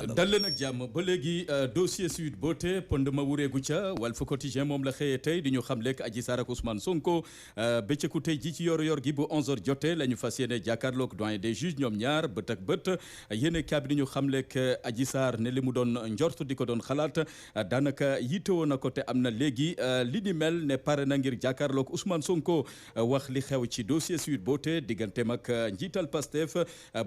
dalal. dal leen ak jàmm ba léegi dossier Sweet Beauté pënd ma wureegu ca Walf Quotidien moom la xëyee tey di ñu xam lekk Adji Sarr ak Ousmane Sonko bëccëgu tey ji ci yor gi bu 11h jotee la ñu fas yéene jàkkaarloog doyen des juges ñoom ñaar bët ak bët yéene kaab di ñu xam lekk Adji Sarr ne li mu doon njort di ko doon xalaat daanaka yittewoo na ko te am na léegi li ni mel ne pare na ngir jàkkaarloog Ousmane Sonko wax li xew ci dossier Sweet Beauté digganteem ak njiital Pastef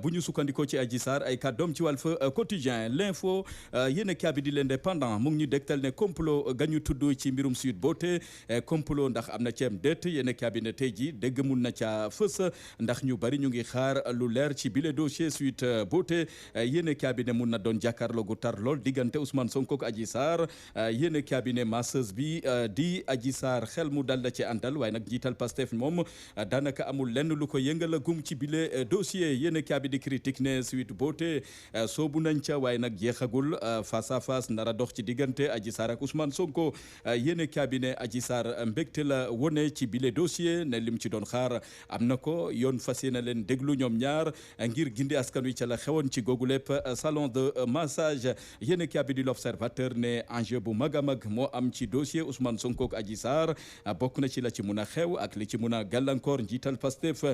bu ñu sukkandikoo ci Adji Sarr ay kàddoom ci Walf Quotidien l'info yéen kaabi di l'indépendant mu ngi ñu dégtal ne complot gañu tudd ci mbirum Sweet Beauté complot ndax am na ceem déet yéen kaabi ne tey ji dégg mun na ca fës ndax ñu bari ñu ngi xaar lu leer ci bile dossier Sweet Beauté yéen kaabi ne mun na doon jàkkaarloo gu tar lool diggante Ousmane Sonko ak Adji Sarr yéen kaabi ne masseuse bi di Adji Sarr xel mu dal la ci àndal waaye nag jiital Pastef moom daanaka amul lenn lu ko yëngal gum ci bile dossier yéen kaabi di critique ne Sweet Beauté soobu nañ ca waaye nag jeexagul face à face nara dox ci diggante Adji Sarr ak Ousmane Sonko yéene cabinet Adji Sarr mbégte la wone ci bile dossier ne lim ci doon xaar am na ko yoon fas yéene leen déglu ñoom ñaar ngir gindi askan wi ca la xewoon ci googu lépp salon de massage yéene cabinet l'Observateur ne enjeu bu mag a mag moo am ci dossier Ousmane Sonko ak Adji Sarr bokk na ci la ci mun a xew ak li ci mun a gàllankoor njiital Pastef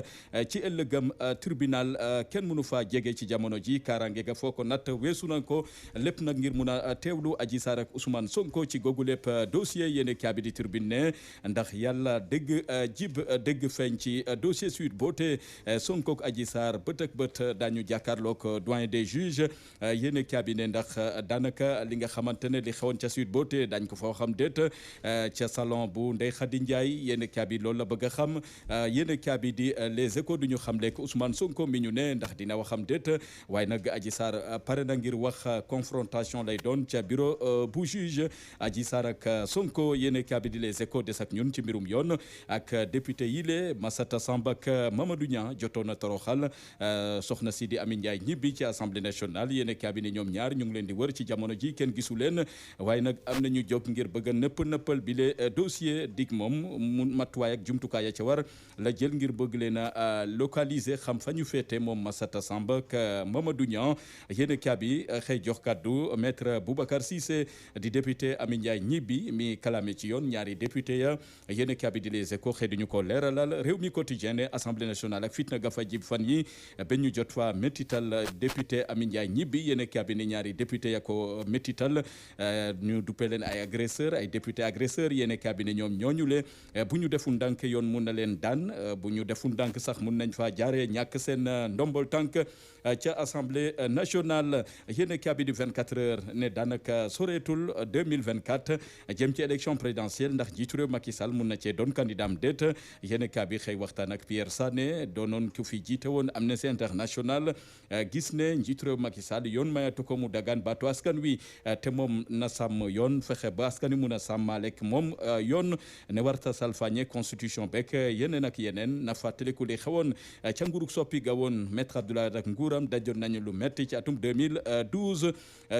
ci ëllëgam tribunal kenn mënu faa jege ci jamono ji kaaraange ga foo ko natt weesu na ko lépp nag ngir mun a teewlu Adji Sarr ak Ousmane Sonko ci googu lépp dossier yéene kaabi di tribune ne ndax yàlla dégg jib dégg feeñ ci dossier Sweet Beauté Sonko ak Adji Sarr bët ak bët daañu jàkkaarloog doyen des juges yéene kaabi ne ndax daanaka li nga xamante ne li xewoon ca Sweet Beauté dañ ko foo xam déet ca salon bu Ndeye Khady Ndiaye yéene kaabi loolu la bëgg a xam yéene kaabi di les échos du ñu xam lekk Ousmane Sonko mi ñu ne ndax dina waxam déet waaye nag Adji Sarr pare na ngir wax confrontation lay doon ca bureau bu juge Adji Sarr ak Sonko yéene kaabi di les échos des ak ñun ci mbirum yoon ak député yi le Massata Samb ak Mamadou Niang jotoon na toroxal soxna si di Amy Ndiaye ñibbi ci assemblée nationale yéene kaabi ne ñoom ñaar ñu ngi leen di wër ci jamono ji kenn gisu leen waaye nag am nañu jóg ngir bëgg a nëppal bi le dossier dig moom mu matuwaay ak jumtukaay ya ca war la jël ngir bëgg leen a localiser xam fa ñu féete moom Massata Samb ak Mamadou Niang yéen kaabi xëy jox kaddu maître Boubacar Cissé di député Amy Ndiaye ñibbi mi kalame ci yoon ñaari député ya yéen kaabi di les échos xëy duñu ko leeralal réew mi quotidien ne assemblée nationale ak fitna ga fa jib fan yi ba ñu jot fa métital député Amy Ndiaye ñibbi yéen kaabi ne ñaari député ya ko métital ñu duppe leen ay agresseur ay député agresseur yéen kaabi ne ñoom ñooñu le bu ñu deful ndànk yoon mun na leen daan bu ñu deful ndànk sax mun nañ fa jaare ñàkk seen ndombol tànk ca assemblée nationale yéen kaabi di 24 heures ne daanaka soreetul 2024 jëm ci élection présidentielle ndax jiitu réew Macky Sall mun na cee doon candidat am déet yéen kaabi xëy waxtaan ak Pierre Sané doonoon ku fi jiite woon Amnesty International gis ne njiitu réew Macky Sall yoon mayatu ko mu dagaan baatu askan wi te moom na sàmm yoon fexe ba askan wi mun a sàmmalek moom yoon ne warta salfañe constitution beeg yeneen ak yeneen na fàttaliku li xewoon ca nguurug soppi ga woon maître Abdoulaye ak nguuram dajoon nañu lu metti ci atum 2012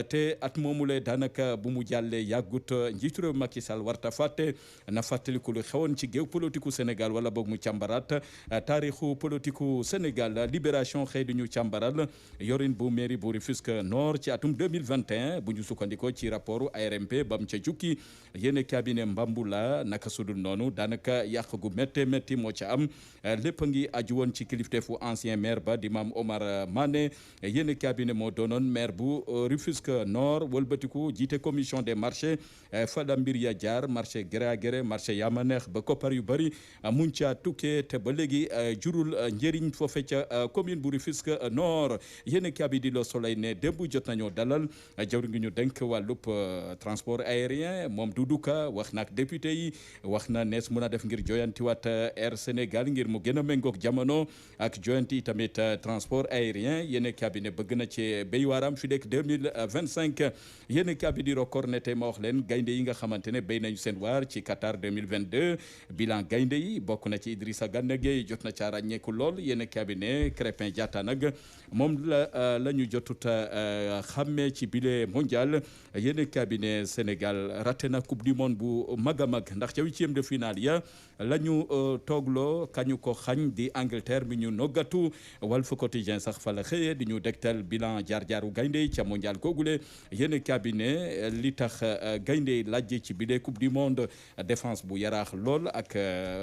te at moomule daanaka bu mu jàllee yàggut njiitu réew Macky Sall warta fàtte na fàttaliku lu xewoon ci géew politiku Sénégal wala boog mu càmbaraat taarixu politiku Sénégal libération xëy du ñu càmbaral yorin bu mairie bu Rufisque Nord ci atum 2021 bu ñu sukkandikoo ci rapport ARMP bam ca jukki yéene cabinet Mbambula naka sudul noonu daanaka yàq gu métti moo ca am lépp ngi aju woon ci kilifteefu ancien maire ba di Mame Omar Mané yéene cabinet moo doonoon maire bu Rufisque Nord wëlbatiku jiite commission des marchés fa la mbir ya jaar marché gré à gré marché yaama neex ba koppar yu bëri muñ ca tukkee te ba léegi jurul njëriñ foofe ca commune bu Rufisque Nord yéene cabinet di Le Soleil ne démb jot nañoo dalal jawri ngi ñu denk wàllub transport aérien moom Doudou Ka wax na ak député yi wax na nees mën a def ngir joyantiwaat Air Sénégal ngir mu gën a méngoog jamono ak joyanti tamit transport aérien yéen cabinet bëgg na ci béy waaram fi dekk 2025 yéen cabinet di record ne tey ma wax leen gaynde yi nga xamante ne béy nañu seen waar ci Qatar 2022 bilan gaynde yi bokk na ci Idrissa Gana Gueye jot na ca ràññeeku lool yéen cabinet Crépin Diatta nag moom la ñu jotut xàmmee ci bile mondial yéen cabinet Sénégal raté na coupe du monde bu mag a mag ndax ca huitième de finale ya la ñu toogloo kañu ko xañ di Angleterre bi ñu noggatu Walf Quotidien sax fa la xëyee di ñu dégtal bilan jaar-jaaru gaynde gaynde ca mondial googule yéen cabinet li tax gaynde lajje ci bile coupe du monde défense bu yaraax lool ak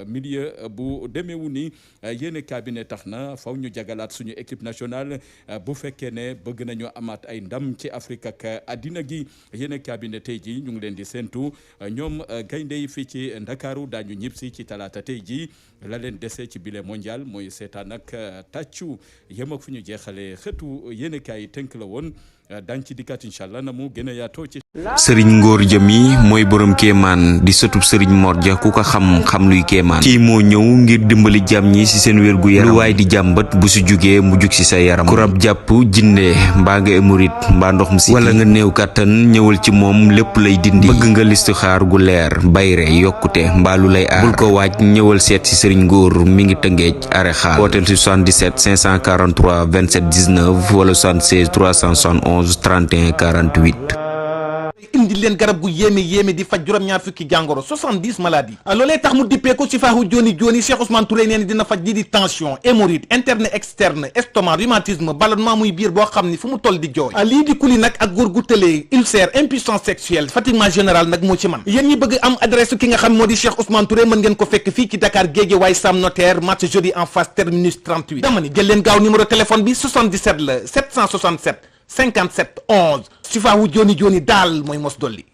milieu bu demeewu ni yéen cabinet tax na faw ñu jagalaat suñu équipe nationale bu fekkee ne bëgg nañu amaat ay ndam ci Afrique ak addina gi yéen cabinet tey ji ñu ngi leen di séntu ñoom gaynde yi fii ci Ndakaaru daañu ñibbisi ci talaata tey ji la leen dese ci bile mondial mooy seetaan ak tàccu yem ak fu ñu jeexalee xëtu yéen kaay tënk la woon dañ ci dikkaat incha allah na mu gën a yaatoo ci. Sëriñ Ngor Ja mi mooy borom kéemaan di sëtub Sëriñ Mor Ja ku ko xam luy kéemaan kii moo ñëw ngir dimbali jàmm ñi ci seen wér gu yaram lu waay di jàmbat bu si jugee mu jug ci sa yaram ku rab jàpp jinne mbaa nga émurit mbaa ndox mu si wala nga néew kàttan ñëwal ci moom lépp lay dindi bëgg nga listixaar gu leer bayre yokkute mbaa lu lay aar bul ko waaj ñëwal seet ci Sëriñ Ngor mi ngi tëngeej are xaal hôtel 77 543 27 19 wala 76 371 31 48 indi leen garab gu yéeme di faj juróom-ñaar fukki jàngoro 70 maladies loolee tax mu dippee ko Sifaahu Joni Cheikh Ousmane Touré nee na dina faj lii di tension hémorroïde interne externe estomac rhumatisme ballonnement muy biir boo xam ni fu mu toll di jooy lii di kuli nag ak góor gu tëlee ulcère impuissance sexuelle fatiguement général nag moo ci man yéen ñi bëgg am adresse ki nga xam moo di Cheikh Ousmane Touré mën ngeen ko fekk fii ci Dakar Guédiawaye Sam Notaire marché jeudi en face terminus 38 dama ni jël leen gaaw numéro téléphone bi 77 la 767 57 11 Sifaahu Joni daal mooy mos dolli